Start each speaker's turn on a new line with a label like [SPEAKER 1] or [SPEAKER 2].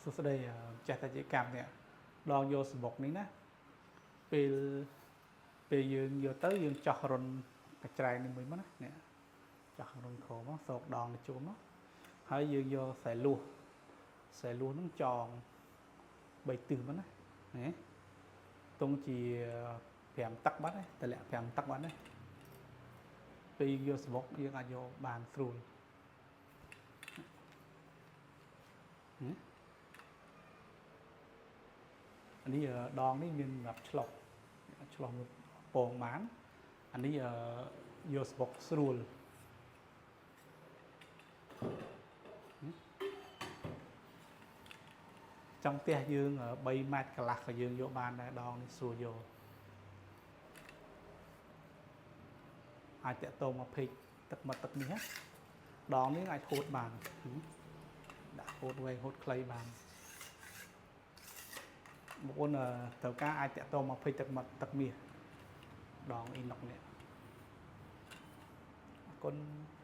[SPEAKER 1] សួស្តីម្ចាស់តាជាកម្មនេះដងយកសំបុកនេះណាពេលពេលយើងយកទៅយើងចោះរុនកច្រែងនេះមួយមកណានេះចោះរុនខមកសោកដងទៅជុំមកហើយយើងយកខ្សែលួសខ្សែលួសហ្នឹងចង3ទិសមកណានេះទងជា5ទឹកបាត់ទេតម្លាក់5ទឹកបាត់ទេពេលយើងយកសំបុកយើងអាចយកបានស្រួល អានេះដងនេះមានសម្រាប់ឆ្លុះឆ្លុះមួយពងបានអានេះយកស្បុកស្រួលចង់ផ្ទះយើង3ម៉ែត្រកន្លះក៏យើងយកបានដែរដងនេះស្រួលយកអាចតាក់ទងមកពេកទឹកមាត់ទឹកនេះណាដងនេះអាចហូតបានដាក់ហូតវែងហូតខ្លីបានបងប្អូនត្រូវការអាចតាក់ទងមកពេកទឹកមាត់ទឹកមាសដងអ៊ីណុកនេះអរគុណ។